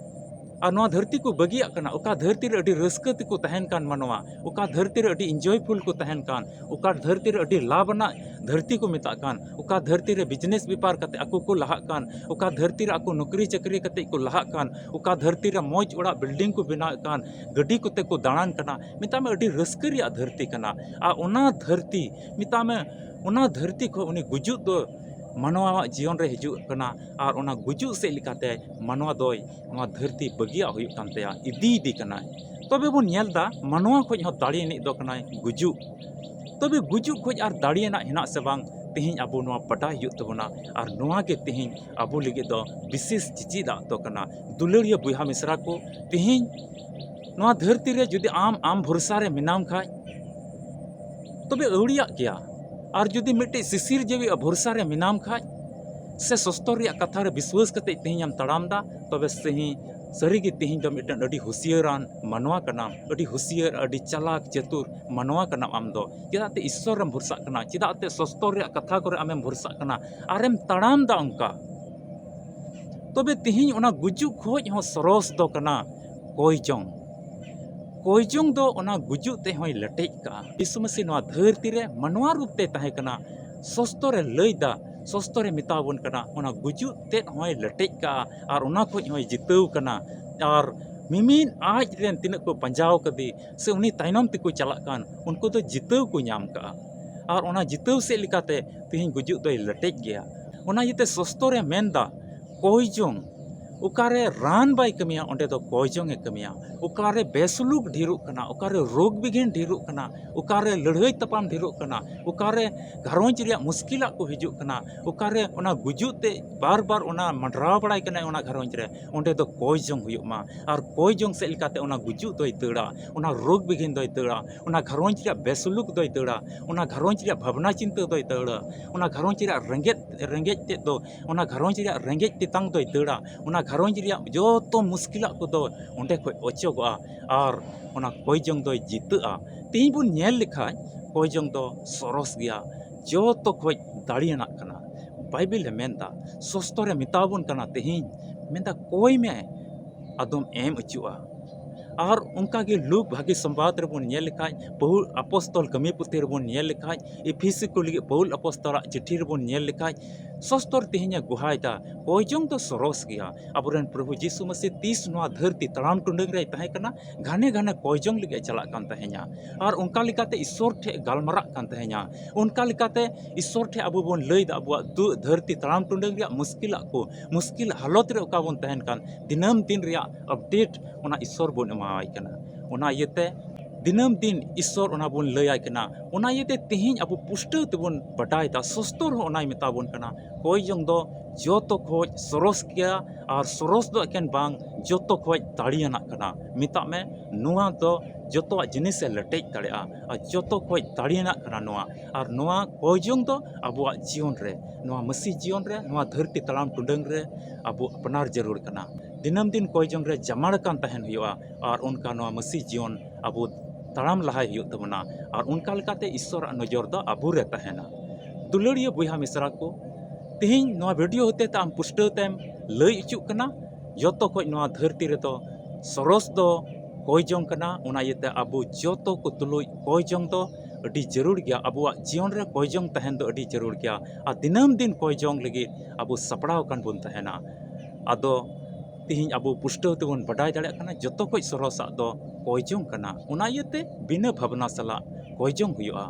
ᱟᱨ ᱱᱚᱣᱟ ᱫᱷᱟᱹᱨᱛᱤ ᱠᱚ ᱵᱟᱹᱜᱤᱭᱟᱜ ᱠᱟᱱᱟ᱾ ᱚᱠᱟ ᱫᱷᱟᱹᱨᱛᱤ ᱨᱮ ᱟᱹᱰᱤ ᱨᱟᱹᱥᱠᱟᱹ ᱛᱮᱠᱚ ᱛᱟᱦᱮᱱ ᱠᱟᱱ ᱢᱟᱱᱣᱟ, ᱚᱠᱟ ᱫᱷᱟᱹᱨᱛᱤ ᱨᱮ ᱟᱹᱰᱤ enjoyful ᱠᱚ ᱛᱟᱦᱮᱱ ᱠᱟᱱ, ᱚᱠᱟ ᱫᱷᱟᱹᱨᱛᱤ ᱨᱮ ᱟᱹᱰᱤ ᱞᱟᱵᱷ ᱟᱱᱟᱜ ᱫᱷᱟᱹᱨᱛᱤ ᱠᱚ ᱢᱮᱛᱟᱜ ᱠᱟᱱ, ᱚᱠᱟ ᱫᱷᱟᱹᱨᱛᱤ ᱨᱮ business ᱵᱮᱯᱟᱨ ᱠᱟᱛᱮ ᱟᱠᱚ ᱠᱚ ᱞᱟᱦᱟᱜ ᱠᱟᱱ, ᱚᱠᱟ ᱫᱷᱟᱹᱨᱛᱤ ᱨᱮ ᱟᱠᱚ ᱱᱚᱠᱨᱤ ᱪᱟᱹᱠᱨᱤ ᱠᱟᱛᱮ ᱠᱚ ᱞᱟᱦᱟᱜ ᱠᱟᱱ, ᱚᱠᱟ ᱫᱷᱟᱹᱨᱛᱤ ᱨᱮ ᱢᱚᱡᱽ ᱚᱲᱟᱜ building ᱠᱚ ᱵᱮᱱᱟᱣᱮᱫ ᱠᱟᱱ, ᱜᱟᱹᱰᱤ ᱠᱚᱛᱮ ᱠᱚ ᱫᱟᱬᱟᱱ ᱠᱟᱱᱟ, ᱢᱮᱛᱟᱜ ᱢᱮ ᱟᱹᱰᱤ ᱨᱟᱹᱥᱠᱟᱹ ᱨᱮᱭᱟᱜ ᱫᱷᱟᱹᱨᱛᱤ ᱠᱟᱱᱟ᱾ ᱟᱨ ᱚᱱᱟ ᱫᱷᱟᱹᱨᱛᱤ, ᱢᱮᱛᱟᱜ ᱢᱮ, ᱚᱱᱟ ᱫᱷᱟᱹᱨᱛᱤ ᱠᱷᱚᱱ ᱩᱱᱤ ᱜᱩᱡᱩᱜ ᱫᱚ ᱢᱟᱱᱣᱟᱣᱟᱜ ᱡᱤᱭᱚᱱ ᱨᱮ ᱦᱤᱡᱩᱜ ᱠᱟᱱᱟ᱾ ᱟᱨ ᱚᱱᱟ ᱜᱩᱡᱩᱜ ᱥᱮᱫ ᱞᱮᱠᱟᱛᱮ ᱢᱟᱱᱣᱟ ᱫᱚᱭ ᱱᱚᱣᱟ ᱫᱷᱟᱹᱨᱛᱤ ᱵᱟᱹᱜᱤᱭᱟᱜ ᱦᱩᱭᱩᱜ ᱠᱟᱱ ᱛᱟᱭᱟ, ᱤᱫᱤᱭᱮᱫᱮ ᱠᱟᱱᱟᱭ᱾ ᱛᱚᱵᱮ ᱵᱚᱱ ᱧᱮᱞ ᱮᱫᱟ, ᱢᱟᱱᱣᱟ ᱠᱷᱚᱱ ᱦᱚᱸ ᱫᱟᱲᱮᱭᱟᱱᱤᱡ ᱫᱚ ᱠᱟᱱᱟᱭ ᱜᱩᱡᱩᱜ᱾ ᱛᱚᱵᱮ ᱜᱩᱡᱩᱜ ᱠᱷᱚᱱ ᱟᱨ ᱫᱟᱲᱮᱭᱟᱱᱟᱜ ᱦᱮᱱᱟᱜ ᱥᱮ ᱵᱟᱝ, ᱛᱮᱦᱮᱧ ᱟᱵᱚ ᱱᱚᱣᱟ ᱵᱟᱰᱟᱭ ᱦᱩᱭᱩᱜ ᱛᱟᱵᱚᱱᱟ᱾ ᱟᱨ ᱱᱚᱣᱟ ᱜᱮ ᱛᱮᱦᱮᱧ ᱟᱵᱚ ᱞᱟᱹᱜᱤᱫ ᱫᱚ ᱵᱤᱥᱮᱥ ᱪᱮᱪᱮᱫᱟᱜ ᱫᱚ ᱠᱟᱱᱟ᱾ ᱫᱩᱞᱟᱹᱲᱤᱭᱟᱹ ᱵᱚᱭᱦᱟ ᱢᱤᱥᱨᱟ ᱠᱚ, ᱛᱮᱦᱮᱧ ᱱᱚᱣᱟ ᱫᱷᱟᱹᱨᱛᱤ ᱨᱮ ᱡᱩᱫᱤ ᱟᱢ, ᱟᱢ ᱵᱷᱚᱨᱥᱟ ᱨᱮ ᱢᱮᱱᱟᱢ ᱠᱷᱟᱡ, ᱛᱚᱵᱮ ᱟᱹᱣᱲᱤᱭᱟᱜ ᱜᱮᱭᱟ᱾ ᱟᱨ ᱡᱩᱫᱤ ᱢᱤᱫᱴᱮᱡ ᱥᱤᱥᱤᱨ ᱡᱤᱣᱤᱭᱟᱜ ᱵᱷᱚᱨᱥᱟ ᱨᱮ ᱢᱮᱱᱟᱢ ᱠᱷᱟᱡ, ᱥᱮ ᱥᱚᱥᱛᱚᱨ ᱨᱮᱭᱟᱜ ᱠᱟᱛᱷᱟ ᱨᱮ ᱵᱤᱥᱣᱟᱹᱥ ᱠᱟᱛᱮ ᱛᱮᱦᱮᱧ ᱮᱢ ᱛᱟᱲᱟᱢ ᱫᱟ, ᱛᱚᱵᱮ ᱥᱟᱹᱦᱤ, ᱥᱟᱹᱨᱤᱜᱮ ᱛᱮᱦᱮᱧ ᱫᱚ ᱢᱤᱫᱴᱮᱱ ᱟᱹᱰᱤ ᱦᱩᱥᱤᱭᱟᱹᱨᱟᱱ ᱢᱟᱱᱣᱟ ᱠᱟᱱᱟᱢ, ᱟᱹᱰᱤ ᱦᱩᱥᱤᱭᱟᱹᱨ, ᱟᱹᱰᱤ ᱪᱟᱞᱟᱠ, ᱪᱟᱹᱛᱩᱨ ᱢᱟᱱᱣᱟ ᱠᱟᱱᱟᱢ ᱟᱢ ᱫᱚ᱾ ᱪᱮᱫᱟᱜ ᱛᱮ ᱤᱥᱥᱚᱨ ᱨᱮᱢ ᱵᱷᱚᱨᱥᱟᱜ ᱠᱟᱱᱟ, ᱪᱮᱫᱟᱜ ᱛᱮ ᱥᱚᱥᱛᱚᱨ ᱨᱮᱭᱟᱜ ᱠᱟᱛᱷᱟ ᱠᱚᱨᱮ ᱟᱢᱮᱢ ᱵᱷᱚᱨᱥᱟᱜ ᱠᱟᱱᱟ ᱟᱨᱮᱢ ᱛᱟᱲᱟᱢ ᱫᱟ ᱚᱱᱠᱟ? ᱛᱚᱵᱮ ᱛᱮᱦᱮᱧ ᱚᱱᱟ ᱜᱩᱡᱩᱜ ᱠᱷᱚᱡ ᱦᱚᱸ ᱥᱚᱨᱚᱥ ᱫᱚ ᱠᱟᱱᱟ ᱠᱚᱭ ᱡᱚᱝ᱾ ᱠᱚᱭᱡᱚᱝ ᱫᱚ ᱚᱱᱟ ᱜᱩᱡᱩᱜ ᱛᱮ ᱦᱚᱸᱭ ᱞᱮᱴᱮᱡ ᱠᱟᱜᱼᱟ᱾ ᱡᱤᱥᱩ ᱢᱟᱹᱥᱤ ᱱᱚᱣᱟ ᱫᱷᱟᱹᱨᱛᱤ ᱨᱮ ᱢᱟᱱᱣᱟ ᱨᱩᱯ ᱛᱮ ᱛᱟᱦᱮᱸ ᱠᱟᱱᱟ, ᱥᱚᱥᱛᱚᱨᱮ ᱞᱟᱹᱭ ᱫᱟ, ᱥᱚᱥᱛᱚᱨᱮ ᱢᱮᱛᱟ ᱵᱚᱱ ᱠᱟᱱᱟ, ᱚᱱᱟ ᱜᱩᱡᱩᱜ ᱛᱮᱫ ᱦᱚᱸᱭ ᱞᱮᱴᱮᱡ ᱠᱟᱜᱼᱟ ᱟᱨ ᱚᱱᱟ ᱠᱷᱚᱡ ᱦᱚᱸᱭ ᱡᱤᱛᱟᱹᱣ ᱠᱟᱱᱟ᱾ ᱟᱨ ᱢᱤᱢᱤᱫ ᱟᱡ ᱨᱮᱱ ᱛᱤᱱᱟᱹᱜ ᱠᱚ ᱯᱟᱸᱡᱟᱣ ᱠᱟᱫᱮ ᱥᱮ ᱩᱱᱤ ᱛᱟᱭᱱᱚᱢ ᱛᱮᱠᱚ ᱪᱟᱞᱟᱜ ᱠᱟᱱ, ᱩᱱᱠᱩ ᱫᱚ ᱡᱤᱛᱟᱹᱣ ᱠᱚ ᱧᱟᱢ ᱠᱟᱜᱼᱟ᱾ ᱟᱨ ᱚᱱᱟ ᱡᱤᱛᱟᱹᱣ ᱥᱮᱫ ᱞᱮᱠᱟᱛᱮ ᱛᱮᱦᱮᱧ ᱜᱩᱡᱩᱜ ᱫᱚᱭ ᱞᱮᱴᱮᱡ ᱜᱮᱭᱟ᱾ ᱚᱱᱟ ᱤᱭᱟᱹᱛᱮ ᱥᱚᱥᱛᱚᱨᱮ ᱢᱮᱱᱫᱟ, ᱠᱚᱭᱡᱚᱝ ᱚᱠᱟᱨᱮ ᱨᱟᱱ ᱵᱟᱭ ᱠᱟᱹᱢᱤᱭᱟ, ᱚᱸᱰᱮ ᱫᱚ ᱠᱚᱭᱡᱚᱝ ᱮ ᱠᱟᱹᱢᱤᱭᱟ᱾ ᱚᱠᱟᱨᱮ ᱵᱮᱥᱩᱞᱩᱠ ᱰᱷᱮᱨᱚᱜ ᱠᱟᱱᱟ, ᱚᱠᱟᱨᱮ ᱨᱳᱜᱽ ᱵᱤᱜᱷᱤᱱ ᱰᱷᱮᱨᱚᱜ ᱠᱟᱱᱟ, ᱚᱠᱟᱨᱮ ᱞᱟᱹᱲᱦᱟᱹᱭ ᱛᱟᱯᱟᱢ ᱰᱷᱮᱨᱚᱜ ᱠᱟᱱᱟ, ᱚᱠᱟᱨᱮ ᱜᱷᱟᱨᱚᱸᱡᱽ ᱨᱮᱭᱟᱜ ᱢᱩᱥᱠᱤᱞᱟᱜ ᱠᱚ ᱦᱤᱡᱩᱜ ᱠᱟᱱᱟ, ᱚᱠᱟᱨᱮ ᱚᱱᱟ ᱜᱩᱡᱩᱜ ᱛᱮ ᱵᱟᱨ ᱵᱟᱨ ᱚᱱᱟ ᱢᱟᱰᱨᱟᱣ ᱵᱟᱲᱟᱭ ᱠᱟᱱᱟᱭ ᱚᱱᱟ ᱜᱷᱟᱨᱚᱸᱡᱽ ᱨᱮ, ᱚᱸᱰᱮ ᱫᱚ ᱠᱚᱭᱡᱚᱝ ᱦᱩᱭᱩᱜ ᱢᱟ᱾ ᱟᱨ ᱠᱚᱭᱡᱚᱝ ᱥᱮᱫ ᱞᱮᱠᱟᱛᱮ ᱚᱱᱟ ᱜᱩᱡᱩᱜ ᱫᱚᱭ ᱫᱟᱹᱲᱟ, ᱚᱱᱟ ᱨᱳᱜᱽ ᱵᱤᱜᱷᱤᱱ ᱫᱚᱭ ᱫᱟᱹᱲᱟ, ᱚᱱᱟ ᱜᱷᱟᱨᱚᱸᱡᱽ ᱨᱮᱭᱟᱜ ᱵᱮᱥᱩᱞᱩᱠ ᱫᱚᱭ ᱫᱟᱹᱲᱟ, ᱚᱱᱟ ᱜᱷᱟᱨᱚᱸᱡᱽ ᱨᱮᱭᱟᱜ ᱵᱷᱟᱵᱽᱱᱟ ᱪᱤᱱᱛᱟᱹ ᱫᱚᱭ ᱫᱟᱹᱲᱟ, ᱚᱱᱟ ᱜᱷᱟᱨᱚᱸᱡᱽ ᱨᱮᱭᱟᱜ ᱨᱮᱸᱜᱮᱡ, ᱨᱮᱸᱜᱮᱡ ᱛᱮᱫ ᱫᱚ, ᱚᱱᱟ ᱜᱷᱟᱨᱚᱸᱡᱽ ᱨᱮᱭᱟᱜ ᱨᱮᱸᱜᱮᱡ ᱛᱮᱛᱟᱝ ᱫᱚᱭ ᱫᱟᱹᱲᱟ, ᱚᱱᱟ ᱜᱷᱟᱨᱚᱸᱡᱽ ᱨᱮᱭᱟᱜ ᱡᱚᱛᱚ ᱢᱩᱥᱠᱤᱞᱟᱜ ᱠᱚᱫᱚ ᱚᱸᱰᱮ ᱠᱷᱚᱡ ᱚᱪᱚᱜᱚᱜᱼᱟ ᱟᱨ ᱚᱱᱟ ᱠᱚᱭᱡᱚᱝ ᱫᱚᱭ ᱡᱤᱛᱟᱹᱜᱼᱟ᱾ ᱛᱮᱦᱮᱧ ᱵᱚᱱ ᱧᱮᱞ ᱞᱮᱠᱷᱟᱡ ᱠᱚᱭᱡᱚᱝ ᱫᱚ ᱥᱚᱨᱚᱥ ᱜᱮᱭᱟ, ᱡᱚᱛᱚ ᱠᱷᱚᱡ ᱫᱟᱲᱮᱭᱟᱱᱟᱜ ᱠᱟᱱᱟ᱾ ᱵᱟᱭᱵᱮᱞ ᱮ ᱢᱮᱱᱫᱟ, ᱥᱚᱥᱛᱚᱨᱮ ᱢᱮᱛᱟ ᱵᱚᱱ ᱠᱟᱱᱟ ᱛᱮᱦᱮᱧ, ᱢᱮᱱᱫᱟ, ᱠᱚᱭ ᱢᱮ, ᱟᱫᱚᱢ ᱮᱢ ᱦᱚᱪᱚᱜᱼᱟ᱾ ᱟᱨ ᱚᱱᱠᱟᱜᱮ ᱞᱩᱠ ᱵᱷᱟᱹᱜᱤ ᱥᱚᱢᱵᱟᱫ ᱨᱮᱵᱚᱱ ᱧᱮᱞ ᱞᱮᱠᱷᱟᱡ, ᱯᱟᱹᱦᱩᱞ ᱟᱯᱚᱥᱛᱚᱞ ᱠᱟᱹᱢᱤ ᱯᱩᱛᱷᱤ ᱨᱮᱵᱚᱱ ᱧᱮᱞ ᱞᱮᱠᱷᱟᱡ, ᱮᱯᱷᱤᱥᱤ ᱠᱚ ᱞᱟᱹᱜᱤᱫ ᱯᱟᱹᱦᱩᱞ ᱟᱯᱚᱥᱛᱚᱞᱟᱜ ᱪᱤᱴᱷᱤ ᱨᱮᱵᱚᱱ ᱧᱮᱞ ᱞᱮᱠᱷᱟᱡ, ᱥᱚᱥᱛᱚᱨ ᱛᱮᱦᱮᱧ ᱮ ᱜᱚᱦᱟᱭ ᱫᱟ, ᱠᱚᱭᱡᱚᱝ ᱫᱚ ᱥᱚᱨᱚᱥ ᱜᱮᱭᱟ᱾ ᱟᱵᱚᱨᱮᱱ ᱯᱨᱚᱵᱷᱩ ᱡᱤᱥᱩ ᱢᱟᱹᱥᱤ ᱛᱤᱥ ᱱᱚᱣᱟ ᱫᱷᱟᱹᱨᱛᱤ ᱛᱟᱲᱟᱢ ᱴᱩᱰᱟᱹᱝ ᱨᱮᱭ ᱛᱟᱦᱮᱸ ᱠᱟᱱᱟ, ᱜᱷᱟᱱᱮ ᱜᱷᱟᱱᱮ ᱠᱚᱭᱡᱚᱝ ᱞᱟᱹᱜᱤᱫ ᱮ ᱪᱟᱞᱟᱜ ᱠᱟᱱ ᱛᱟᱦᱮᱸᱧᱟ᱾ ᱟᱨ ᱚᱱᱠᱟ ᱞᱮᱠᱟᱛᱮ ᱤᱥᱥᱚᱨ ᱴᱷᱮᱡ ᱜᱟᱞᱢᱟᱨᱟᱜ ᱠᱟᱱ ᱛᱟᱦᱮᱸᱧᱟ᱾ ᱚᱱᱠᱟ ᱞᱮᱠᱟᱛᱮ ᱤᱥᱥᱚᱨ ᱴᱷᱮᱡ ᱟᱵᱚ ᱵᱚᱱ ᱞᱟᱹᱭ ᱫᱟ ᱟᱵᱚᱣᱟᱜ ᱫᱩ-, ᱫᱷᱟᱹᱨᱛᱤ ᱛᱟᱲᱟᱢ ᱴᱩᱰᱟᱹᱝ ᱨᱮᱭᱟᱜ ᱢᱩᱥᱠᱤᱞᱟᱜ ᱠᱚ, ᱢᱩᱥᱠᱤᱞ ᱦᱟᱞᱚᱛ ᱨᱮ ᱚᱠᱟ ᱵᱚᱱ ᱛᱟᱦᱮᱱ ᱠᱟᱱ, ᱫᱤᱱᱟᱹᱢ ᱫᱤᱱ ᱨᱮᱭᱟᱜ ᱟᱯᱰᱮᱴ ᱚᱱᱟ ᱤᱥᱥᱚᱨ ᱵᱚᱱ ᱮᱢᱟᱣᱟᱭ ᱠᱟᱱᱟ᱾ ᱚᱱᱟ ᱤᱭᱟᱹᱛᱮ ᱫᱤᱱᱟᱹᱢ ᱫᱤᱱ ᱤᱥᱥᱚᱨ ᱚᱱᱟ ᱵᱚᱱ ᱞᱟᱹᱭᱟᱭ ᱠᱟᱱᱟ᱾ ᱚᱱᱟ ᱤᱭᱟᱹᱛᱮ ᱛᱮᱦᱮᱧ ᱟᱵᱚ ᱯᱩᱥᱴᱟᱹᱣ ᱛᱮᱵᱚᱱ ᱵᱟᱰᱟᱭ ᱫᱟ, ᱥᱚᱥᱛᱚᱨ ᱦᱚᱸ ᱚᱱᱟᱭ ᱢᱮᱛᱟ ᱵᱚᱱ ᱠᱟᱱᱟ, ᱠᱚᱭᱡᱚᱝ ᱫᱚ ᱡᱚᱛᱚ ᱠᱷᱚᱡ ᱥᱚᱨᱚᱥ ᱜᱮᱭᱟ, ᱟᱨ ᱥᱚᱨᱚᱥ ᱫᱚ ᱮᱠᱮᱱ ᱵᱟᱝ, ᱡᱚᱛᱚ ᱠᱷᱚᱡ ᱫᱟᱲᱮᱭᱟᱱᱟᱜ ᱠᱟᱱᱟ᱾ ᱢᱮᱛᱟᱜ ᱢᱮ, ᱱᱚᱣᱟ ᱫᱚ ᱡᱚᱛᱚᱣᱟᱜ ᱡᱤᱱᱤᱥ ᱮ ᱞᱮᱴᱮᱡ ᱫᱟᱲᱮᱭᱟᱜᱼᱟ, ᱟᱨ ᱡᱚᱛᱚ ᱠᱷᱚᱡ ᱫᱟᱲᱮᱭᱟᱱᱟᱜ ᱠᱟᱱᱟ ᱱᱚᱣᱟ᱾ ᱟᱨ ᱱᱚᱣᱟ ᱠᱚᱭᱡᱚᱝ ᱫᱚ ᱟᱵᱚᱣᱟᱜ ᱡᱤᱭᱚᱱ ᱨᱮ, ᱱᱚᱣᱟ ᱢᱟᱹᱥᱤ ᱡᱤᱭᱚᱱ ᱨᱮ, ᱱᱚᱣᱟ ᱫᱷᱟᱹᱨᱛᱤ ᱛᱟᱲᱟᱢ ᱴᱩᱰᱟᱹᱝ ᱨᱮ ᱟᱵᱚ ᱟᱯᱱᱟᱨ ᱡᱟᱹᱨᱩᱲ ᱠᱟᱱᱟ᱾ ᱫᱤᱱᱟᱹᱢ ᱫᱤᱱ ᱠᱚᱭᱡᱚᱝ ᱨᱮ ᱡᱟᱢᱟᱲ ᱠᱟᱱ ᱛᱟᱦᱮᱱ ᱦᱩᱭᱩᱜᱼᱟ, ᱟᱨ ᱚᱱᱠᱟ ᱱᱚᱣᱟ ᱢᱟᱹᱥᱤ ᱡᱤᱭᱚᱱ ᱟᱵᱚ ᱛᱟᱲᱟᱢ ᱞᱟᱦᱟᱭ ᱦᱩᱭᱩᱜ ᱛᱟᱵᱚᱱᱟ᱾ ᱟᱨ ᱚᱱᱠᱟ ᱞᱮᱠᱟᱛᱮ ᱤᱥᱥᱚᱨᱟᱜ ᱱᱚᱡᱚᱨ ᱫᱚ ᱟᱵᱚ ᱨᱮ ᱛᱟᱦᱮᱱᱟ᱾ ᱫᱩᱞᱟᱹᱲᱤᱭᱟᱹ ᱵᱚᱭᱦᱟ ᱢᱤᱥᱨᱟ ᱠᱚ, ᱛᱮᱦᱮᱧ ᱱᱚᱣᱟ ᱵᱷᱤᱰᱤᱭᱳ ᱦᱚᱛᱮ ᱛᱮ ᱟᱢ ᱯᱩᱥᱴᱟᱹᱣ ᱛᱮᱢ ᱞᱟᱹᱭ ᱦᱚᱪᱚᱜ ᱠᱟᱱᱟ, ᱡᱚᱛᱚ ᱠᱷᱚᱡ ᱱᱚᱣᱟ ᱫᱷᱟᱹᱨᱛᱤ ᱨᱮᱫᱚ ᱥᱚᱨᱚᱥ ᱫᱚ ᱠᱚᱭ ᱡᱚᱝ ᱠᱟᱱᱟ᱾ ᱚᱱᱟ ᱤᱭᱟᱹᱛᱮ ᱟᱵᱚ ᱡᱚᱛᱚ ᱠᱚ ᱛᱩᱞᱩᱡ ᱠᱚᱭ ᱡᱚᱝ ᱫᱚ ᱟᱹᱰᱤ ᱡᱟᱹᱨᱩᱲ ᱜᱮᱭᱟ᱾ ᱟᱵᱚᱣᱟᱜ ᱡᱤᱭᱚᱱ ᱨᱮ ᱠᱚᱭ ᱡᱚᱝ ᱛᱟᱦᱮᱱ ᱫᱚ ᱟᱹᱰᱤ ᱡᱟᱹᱨᱩᱲ ᱜᱮᱭᱟ᱾ ᱟᱨ ᱫᱤᱱᱟᱹᱢ ᱫᱤᱱ ᱠᱚᱭ ᱡᱚᱝ ᱞᱟᱹᱜᱤᱫ ᱟᱵᱚ ᱥᱟᱯᱲᱟᱣ ᱟᱠᱟᱱ ᱵᱚᱱ ᱛᱟᱦᱮᱱᱟ᱾ ᱟᱫᱚ ᱛᱤᱦᱤᱧ ᱟᱵᱚ ᱯᱩᱥᱴᱟᱹᱣ ᱛᱮᱵᱚᱱ ᱵᱟᱰᱟᱭ ᱫᱟᱲᱮᱭᱟᱜ ᱠᱟᱱᱟ, ᱡᱚᱛᱚ ᱠᱷᱚᱡ ᱥᱚᱨᱚᱥᱟᱜ ᱫᱚ ᱠᱚᱭ ᱡᱚᱝ ᱠᱟᱱᱟ᱾ ᱚᱱᱟ ᱤᱭᱟᱹᱛᱮ ᱵᱤᱱᱟᱹ ᱵᱷᱟᱵᱽᱱᱟ ᱥᱟᱞᱟᱜ ᱠᱚᱭ ᱡᱚᱝ ᱦᱩᱭᱩᱜᱼᱟ,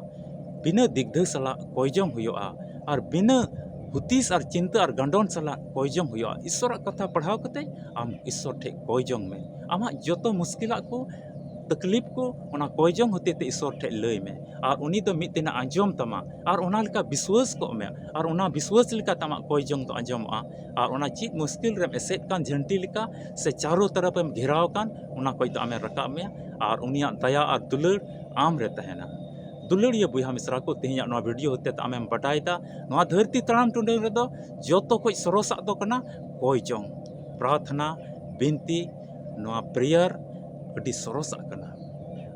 ᱵᱤᱱᱟᱹ ᱫᱤᱜᱽᱫᱷᱟᱹ ᱥᱟᱞᱟᱜ ᱠᱚᱭ ᱡᱚᱝ ᱦᱩᱭᱩᱜᱼᱟ, ᱟᱨ ᱵᱤᱱᱟᱹ ᱦᱩᱫᱤᱥ ᱟᱨ ᱪᱤᱱᱛᱟᱹ ᱟᱨ ᱜᱟᱱᱰᱚᱱ ᱥᱟᱞᱟᱜ ᱠᱚᱭ ᱡᱚᱝ ᱦᱩᱭᱩᱜᱼᱟ᱾ ᱤᱥᱥᱚᱨᱟᱜ ᱠᱟᱛᱷᱟ ᱯᱟᱲᱦᱟᱣ ᱠᱟᱛᱮ ᱟᱢ ᱤᱥᱥᱚᱨ ᱴᱷᱮᱡ ᱠᱚᱭ ᱡᱚᱝ ᱢᱮ᱾ ᱟᱢᱟᱜ ᱡᱚᱛᱚ ᱢᱩᱥᱠᱤᱞᱟᱜ ᱠᱚ, ᱛᱟᱠᱞᱤᱯ ᱠᱚ, ᱚᱱᱟ ᱠᱚᱭ ᱡᱚᱝ ᱦᱚᱛᱮ ᱛᱮ ᱤᱥᱥᱚᱨ ᱴᱷᱮᱡ ᱞᱟᱹᱭ ᱢᱮ᱾ ᱟᱨ ᱩᱱᱤ ᱫᱚ ᱢᱤᱫ ᱫᱤᱱᱮ ᱟᱸᱡᱚᱢ ᱛᱟᱢᱟ᱾ ᱟᱨ ᱚᱱᱟ ᱞᱮᱠᱟ ᱵᱤᱥᱣᱟᱹᱥ ᱠᱚᱜ ᱢᱮ᱾ ᱟᱨ ᱚᱱᱟ ᱵᱤᱥᱣᱟᱹᱥ ᱞᱮᱠᱟᱛᱮ ᱟᱢᱟᱜ ᱠᱚᱭ ᱡᱚᱝ ᱫᱚ ᱟᱸᱡᱚᱢᱚᱜᱼᱟ᱾ ᱟᱨ ᱚᱱᱟ ᱪᱮᱫ ᱢᱩᱥᱠᱤᱞ ᱨᱮᱢ ᱮᱥᱮᱫ ᱠᱟᱱ ᱡᱷᱟᱹᱱᱴᱤ ᱞᱮᱠᱟ ᱥᱮ ᱪᱟᱨᱚ ᱛᱚᱨᱚᱯ ᱮᱢ ᱜᱷᱮᱨᱟᱣ ᱠᱟᱱ, ᱚᱱᱟ ᱠᱷᱚᱡ ᱫᱚ ᱟᱢᱮ ᱨᱟᱠᱟᱵ ᱢᱮᱭᱟ᱾ ᱟᱨ ᱩᱱᱤᱭᱟᱜ ᱫᱟᱭᱟ ᱟᱨ ᱫᱩᱞᱟᱹᱲ ᱟᱢ ᱨᱮ ᱛᱟᱦᱮᱱᱟ᱾ ᱫᱩᱞᱟᱹᱲᱤᱭᱟᱹ ᱵᱚᱭᱦᱟ ᱢᱤᱥᱨᱟ ᱠᱚ, ᱛᱮᱦᱮᱧᱟᱜ ᱱᱚᱣᱟ ᱵᱷᱤᱰᱤᱭᱳ ᱦᱚᱛᱮ ᱛᱮ ᱟᱢᱮᱢ ᱵᱟᱰᱟᱭᱮᱫᱟ, ᱱᱚᱣᱟ ᱫᱷᱟᱹᱨᱛᱤ ᱛᱟᱲᱟᱢ ᱴᱩᱰᱟᱹᱝ ᱨᱮᱫᱚ ᱡᱚᱛᱚ ᱠᱷᱚᱡ ᱥᱚᱨᱚᱥᱟᱜ ᱫᱚ ᱠᱟᱱᱟ ᱠᱚᱭ ᱡᱚᱝ, ᱯᱨᱟᱨᱛᱷᱱᱟ, ᱵᱤᱱᱛᱤ, ᱱᱚᱣᱟ ᱯᱨᱮᱭᱟᱨ ᱟᱹᱰᱤ ᱥᱚᱨᱚᱥᱟᱜ ᱠᱟᱱᱟ᱾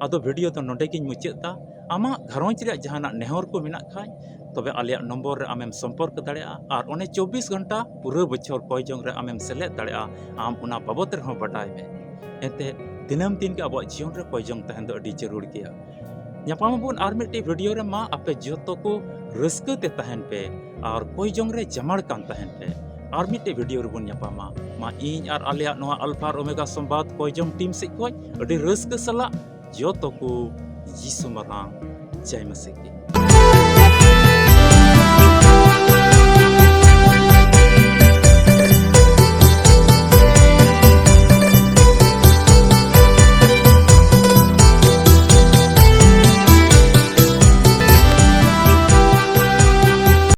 ᱟᱫᱚ ᱵᱷᱤᱰᱤᱭᱳ ᱫᱚ ᱱᱚᱰᱮ ᱜᱤᱧ ᱢᱩᱪᱟᱹᱫ ᱮᱫᱟ᱾ ᱟᱢᱟᱜ ᱜᱷᱟᱨᱚᱸᱡᱽ ᱨᱮᱭᱟᱜ ᱡᱟᱦᱟᱱᱟᱜ ᱱᱮᱦᱚᱨ ᱠᱚ ᱢᱮᱱᱟᱜ ᱠᱷᱟᱡ, ᱛᱚᱵᱮ ᱟᱞᱮᱭᱟᱜ ᱱᱚᱢᱵᱚᱨ ᱨᱮ ᱟᱢᱮᱢ ᱥᱚᱢᱯᱚᱨᱠ ᱫᱟᱲᱮᱭᱟᱜᱼᱟ᱾ ᱟᱨ ᱚᱱᱮ ᱪᱚᱵᱵᱤᱥ ᱜᱷᱚᱱᱴᱟ ᱯᱩᱨᱟᱹ ᱵᱚᱪᱷᱚᱨ ᱠᱚᱭ ᱡᱚᱝ ᱨᱮ ᱟᱢᱮᱢ ᱥᱮᱞᱮᱫ ᱫᱟᱲᱮᱭᱟᱜᱼᱟ᱾ ᱟᱢ ᱚᱱᱟ ᱵᱟᱵᱚᱛ ᱨᱮᱦᱚᱸ ᱵᱟᱰᱟᱭ ᱢᱮ᱾ ᱮᱱᱛᱮ ᱫᱤᱱᱟᱹᱢ ᱫᱤᱱ ᱜᱮ ᱟᱵᱚᱣᱟᱜ ᱡᱤᱭᱚᱱ ᱨᱮ ᱠᱚᱭ ᱡᱚᱝ ᱛᱟᱦᱮᱱ ᱫᱚ ᱟᱹᱰᱤ ᱡᱟᱹᱨᱩᱲ ᱜᱮᱭᱟ᱾ ᱧᱟᱯᱟᱢ ᱟᱵᱚᱱ ᱟᱨ ᱢᱤᱫᱴᱤᱡ ᱵᱷᱤᱰᱤᱭᱳ ᱨᱮ᱾ ᱢᱟ ᱟᱯᱮ ᱡᱚᱛᱚ ᱠᱚ ᱨᱟᱹᱥᱠᱟᱹ ᱛᱮ ᱛᱟᱦᱮᱱ ᱯᱮ ᱟᱨ ᱠᱚᱭ ᱡᱚᱝ ᱨᱮ ᱡᱟᱢᱟᱲ ᱠᱟᱱ ᱛᱟᱦᱮᱱ ᱯᱮ᱾ ᱟᱨ ᱢᱤᱫᱴᱤᱡ ᱵᱷᱤᱰᱤᱭᱳ ᱨᱮᱵᱚᱱ ᱧᱟᱯᱟᱢᱟ᱾ ᱢᱟ ᱤᱧ ᱟᱨ ᱟᱞᱮᱭᱟᱜ ᱱᱚᱣᱟ ᱟᱞᱯᱷᱟ ᱟᱨ ᱳᱢᱮᱜᱟ ᱥᱚᱢᱵᱟᱫ ᱠᱚᱭ ᱡᱚᱝ ᱴᱤᱢ ᱥᱮᱫ ᱠᱷᱚᱡ ᱟᱹᱰᱤ ᱨᱟᱹᱥᱠᱟᱹ ᱥᱟᱞᱟᱜ ᱡᱚᱛᱚ ᱠᱚ ᱡᱤᱥᱩ ᱢᱟᱨᱟᱝ ᱡᱟᱭ ᱢᱟᱥᱤ ᱠᱤ᱾